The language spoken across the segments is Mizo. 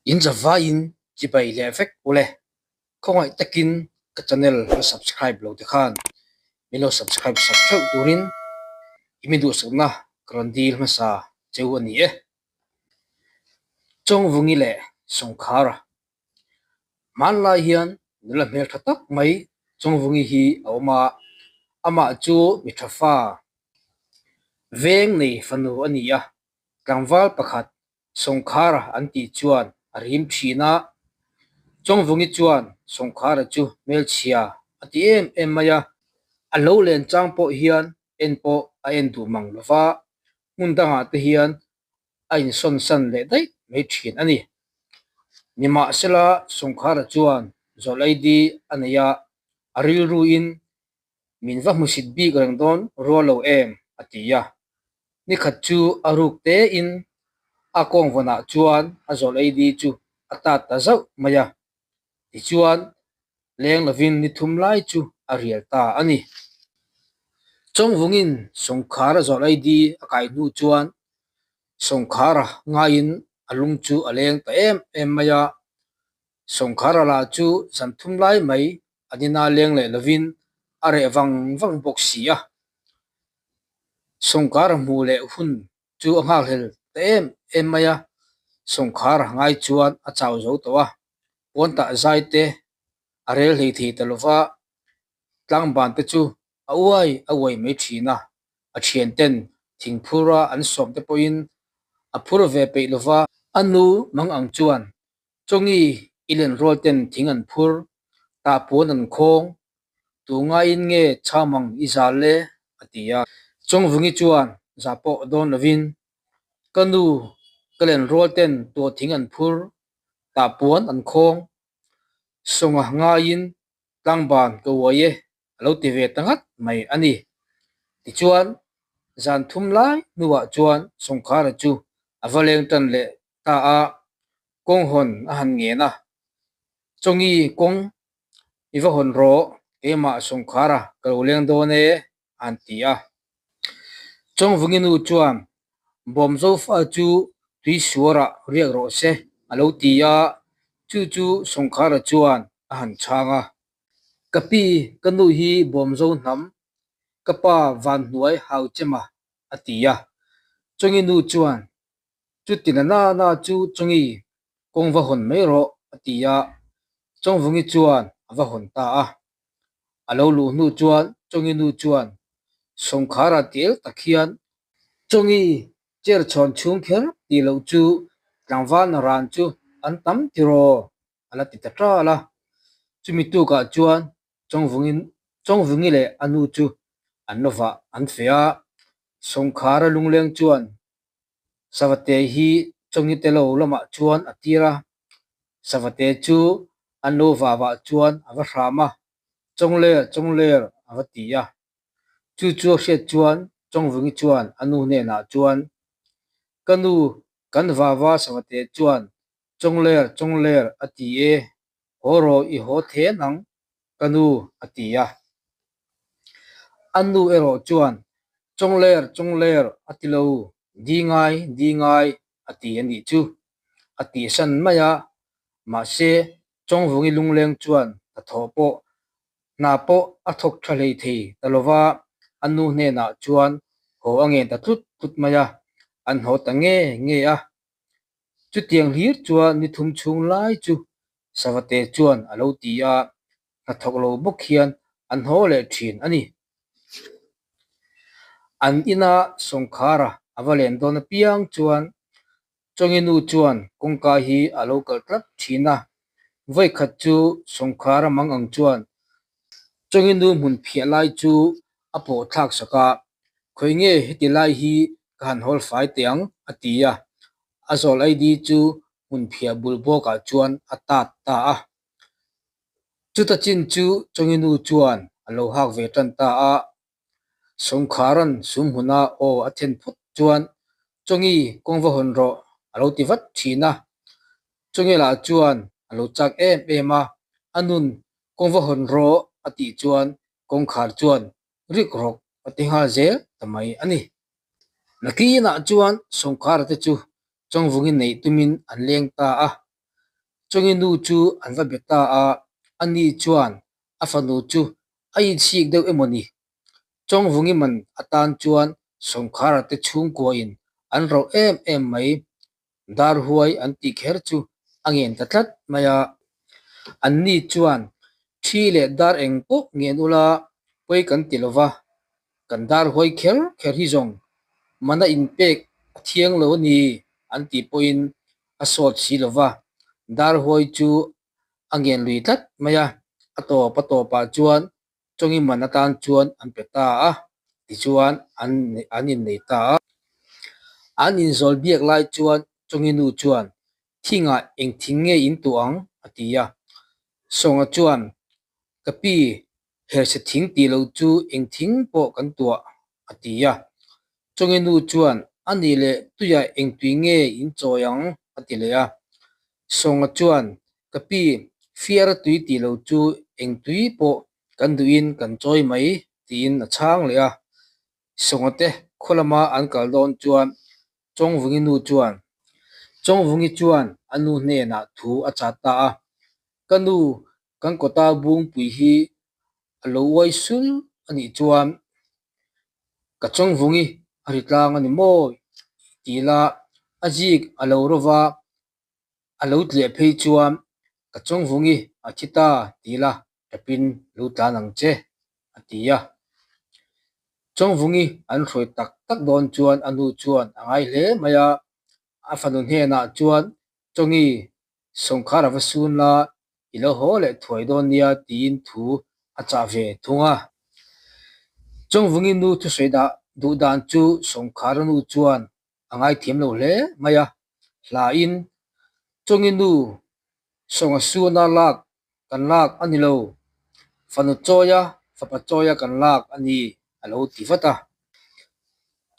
In zavaiin chibai leh vek ule. Khawngaih takin ka channel la subscribe lo te khan min lo subscribe sak theuh turin i mi duhsakna ka rawn dil hmasa cheu a ni e. Chawngvungi leh Sawngkhara Hmanlai hian nula hmel tha tak mai Chawngvungi hi a awm a, amah chu mi tha fa veng nei fanu a ni a, tlangval pakhat Sawngkhara an tih chuan a rim thin a, Chawngvungi chuan Sawngkhara chu hmelchhia a ti em em mai a, a lo len chang pawh hian en pawh a en duh mang lo va, hmun dangah te hian a insawn san leh daih mai thin a ni. Nimahsela Sawngkhara chuan Zawlaidi a nei a, a rilruin Min va hmusit bik reng dawn rual lo em? a ti a. Nikhat chu a ruk tein a kawngvawnah chuan a zawlh eidi chu a tat ta zauh mai a. Tichuan, leng lovin ni thum lai chu a rial ta a ni. Chawngvungin Sawngkhara zawlh eidi a kai hnu chuan Sawngkhara ngaiin a lung chu a leng ta em em mai a. Sawngkhara lah chu zan thum lai mai an ina leng leh lovin a reh vang vang bawk si a. Sawngkhara hmuh leh hun chu a nghakhlel ta em em mai a, Sawngkhara ngai chuan a chau zo tawh a, puantah zai te a rel hlei thei ta lova, tlangban te chu a uai a uai mai thin a, a thian ten thingphura an sawm te pawhin a phur ve peih lova, a nu mang ang chuan Chawngi i len rual ten thing an phur, tah puan an khawng, tu ngaiin nge chhamang i zal le? a ti a. Chawngvungi chuan zah pawh dawn lovin, Ka nu, ka len rual ten tuah thing an phur, tah puan an khawng, sawnga ngaiin tlangban ka uai e a lo ti ve ta ngat mai a ni. Tichuan, zan thum lai hnuah chuan Sawngkhara chu a va leng tan leh ta a, kawng hawn a han ngen a, Chawngi kawng i va hawn rawh, keimah Sawngkhara ka lo leng dawn e a han ti a. Chawngvungi nu chuan Bawmzofa chu tui suarah riak rawh se a lo ti a, chu chu Sawngkhara chuan a han chhang a. Ka pi, ka nu hi Bawmzo hnam, ka pa Vanhnuai hau chema a ti a. Chawngi nu chuan Chuti na na na chu Chawngi kawng va hawn mai rawh a ti a, Chawngvungi chuan a va hawn ta a. A lo luh hnu chuan Chawngi nu chuan Sawngkhara tel tak hian Chawngi chair chhawn chhung kher tih loh chu tlangval na ran chu an tam tiraw a la ti ta ṭal a. Chumi tukah chuan Chawngvungi leh a nu chu an lovah an feh a, Sawngkhara lungleng chuan Savate hi Chawngi te lo lamah chuan a tir a, Savate chu an lo vah vah chuan a va hram a, Chawngler, Chawngler a va ti a. Chu chu a hriat chuan Chawngvungi chuan a nu hnenah chuan, Ka nu, kan vava Savate chuan Chawngler, Chawngler a ti e, haw rawh i haw then ang, ka nu a ti a. A nu erawh chuan Chawngler, Chawngler a ti lo, di ngai, di ngai a ti a nih chu a tihsan mai a, mahse Chawngvungi lungleng chuan hnathawh pawh hna pawh a thawk tha hlei thei ta lo va, a nu hnenah chuan haw a ngen ta tlut tlut mai a, an haw ta nge nge a. Chutiang hlir chuan ni thum chhung lai chu Savate chuan a lo ti a, hnathawk lo bawk hian an haw leh thin a ni. An ina Sawngkhara a va len dawn apiang chuan Chawngi nu chuan kawngka hi a lo kal tlat thin a, vawikhat chu Sawngkhara mang ang chuan Chawngi nu hmun phiah lai chu a pawh thlak sak a, Khawi nge heti lai hi ka han hawl fai teh ang a ti a, a zawl ID chu hmun phiah bul bawkah chuan a tat ta a. Chuta chin chu Chawngi nu chuan a lo hak ve tan ta a, Sawngkhara'n sum hmuna aw a then phawt chuan Chawngi kawng va hawn rawh a lo ti vat thin a. Chawngi lah chuan a lo chak em em a, a nun kawng va hawn rawh a tih chuan kawngkhar chuan rik rawk a ti nghal zel ta mai a ni. Nakinah chuan Sawngkhara te chu Chawngvungin neih tumin an leng ta a. Chawngi nu chu an va be ta a, ani chuan a fanu chu a inchhik deuh emaw ni? Chawngvungi man atan chuan Sawngkhara te chhungkuain an rauh em em mai. Darhuai an tih kher chu a ngen ta tlat mai a. Anni chuan thi leh dar eng pawh ngen ula pawi kan ti lo va, kan darhuai kher kher hi zawng mana inpek a thiang lo a ni an tih pawhin a sawt si lo va, darhuai chu a ngen lui tlat mai a, a tawp a tawpah chuan Chawngi man atan chuan an pe ta a, tichuan an an innei ta a. An inzawl biak lai chuan Chawngi nu chuan, Thingah eng thing nge in tuah ang? a ti a. Sawnga chuan, Ka pi, herhse thing tih loh chu eng thing pawh kan tuah, a ti a. Chawngi nu chuan, A nih leh tuiah eng tui nge in chawi ang? a ti leh a. Sawnga chuan, Ka pi, fiara tui tih lo chu eng tui pawh kan duhin kan chawi mai, tiin a chhang leh a. Sawnga te khaw lama an kal dawn chuan Chawngvungi nu chuan Chawngvungi chuan a nu hnenah thu a chat ta a, Ka nu, kan kawta bungpui hi a lo uai sul a nih chuan ka Chawngvungi a ri tlang a ni maw? tih la a zik a lo ro va, a lo tliah phei chuan ka Chawngvungi a thi ta tih la tapin lo tlan ang che, a ti a. Chawngvungi an hruai tak tak dawn chuan a nu chuan a ngai hle mai a, a fanu hnenah chuan Chawngi sawngkhar a va sun la, i lo haw leh thuai dawn nia tiin thu a chah ve thung a. Chawngvungi nu thusawi dah duh dan chu sawngkhara nu chuan a ngaithiam lo hle mai a, hlain Chawngi nu sawnga suna lak kan lak a ni lo, fanu chawia fapa chawia kan lak a ni a lo ti vat a.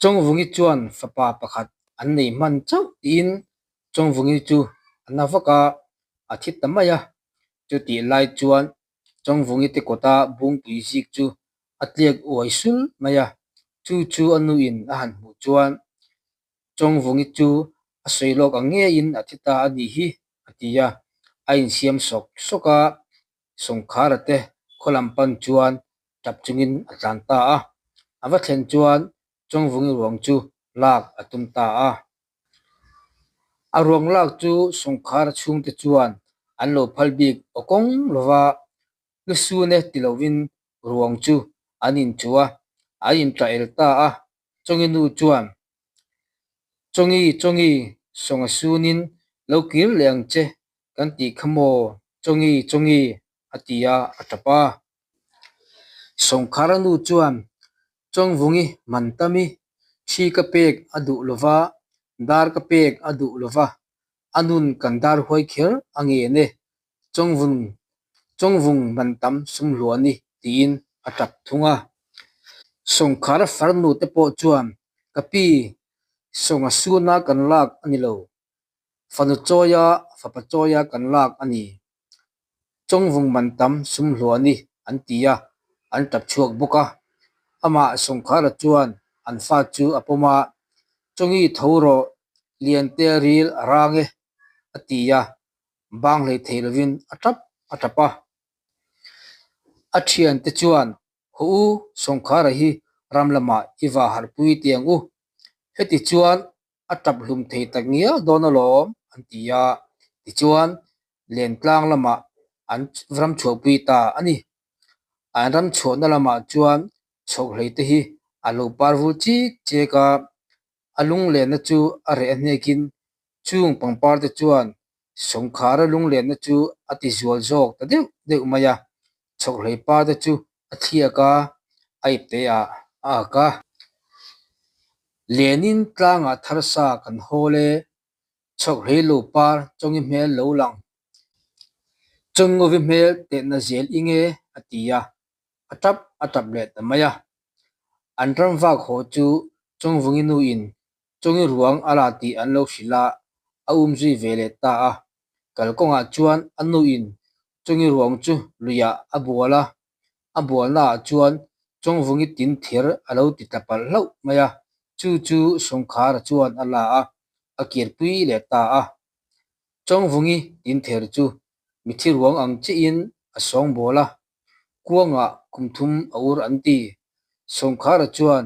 Chawngvungi chuan fapa pakhat an nei hman chauh tiin Chawngvungi chu a na vak a, a thi ta mai a. Chutih lai chuan Chawngvungi te kawta bungpui zik chu a tliak uai sul mai a, chu chu a nuin a han hmuh chuan Chawngvungi chu a sawi lawk ang ngeiin a thi ta a nih hi a ti a, a insiam sawk sawk a, Sawngkhara te khaw lam pan chuan tap chungin a tlan ta a, a va thlen chuan Chawngvungi ruang chu lak a tum ta a. A ruang lak chu Sawngkhara chhungte chuan an lo phal bik aw kawng lova, Lusune ti lovin ruang chu an inchuh a, an inṭah el ta a. Chawngi nu chuan, Chawngi, Chawngi, Sawnga sunin lo kir leh ang che kan tih kha maw, Chawngi, Chawngi, a ti a, a ṭap a. Sawngkhara nu chuan, Chawngvungi man tami, thi ka pek a duh lova, dar ka pek a duh lova, a nun kan dar huai kher a ngen e, Chawngvung Chawngvung man tam sum hluah ni tiin a tap thung a. Sawngkhar farnu te pawh chuan ka pi Sawnga suna kan lak a ni lo, fanu chawia fapa chawia kan lak a ni. Chawngvung man tam sum hluah ni an ti a, an tap chhuak bawk a. Amah Sawngkhara chuan an fa chu a pawm a, Chawngi tho rawh, Liante ril a rang e a ti a. Bang hlei thei lovin a tap a tap a. A thiante chuan, Haw u, Sawngkhara hi ram lamah i va harhpui teh ang u. Heti chuan a tap hlum thei tak ngial dawn alawm, an ti a. Tichuan, Lentlang lamah an ram chhuahpui ta a ni. An ram chhuahna lamah chuan chhawkhlei te hi a lo par vul chik chek a, a lunglenna chu a reh a hnekin Chung pangpar te chuan Sawngkhara lunglenna chu a ti zual zawk ta deuh deuh mai a, chhawkhlei pa te chu a thliak a, a ipte ah a ak a. Lenin tlangah thar sa kan hawl e, chhawkhlei lo par chawngi hmel lo lang, chawngovi hmel tehna zel i nge a ti a, a tap a tap leh ta mai a. An ram vak haw chu Chawngvungi nu in Chawngi ruang a la tih an lo hrilh a, a um zui ve leh ta a. Kalkawngah chuan a nuin Chawngi ruang chu luiah a bual a, a bualnaah chuan Chawngvungi tin ther a lo ti tla palh hlauh mai a, chu chu Sawngkhara chuan a la a, a kirpui leh ta a. Chawngvungi tinther chu mithi ruang ang chiahin a sawngbawl a, kuangah kum thum a ur an ti. Sawngkhara chuan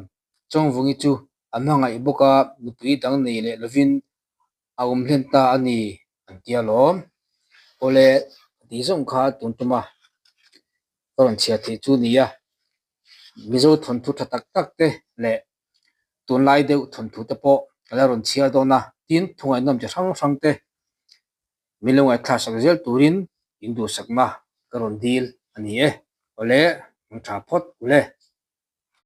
Chawngvungi chu a hmangaih bawk a, nupui dang nei leh lovin a awm hlen ta a ni an ti alawm. Awle tih zawng kha tun tum a, ka rawn chhiar theih chu nia. Mizo thawnthu tha tak tak te leh tunlai deuh thawnthu te pawh ka la rawn chhiar dawn a, tin thungaihnawm chi hrang hrang te min lo ngaihthlaksak zel turin in duhsakna ka rawn dil a ni e. Awle, hmang tha phawt ule.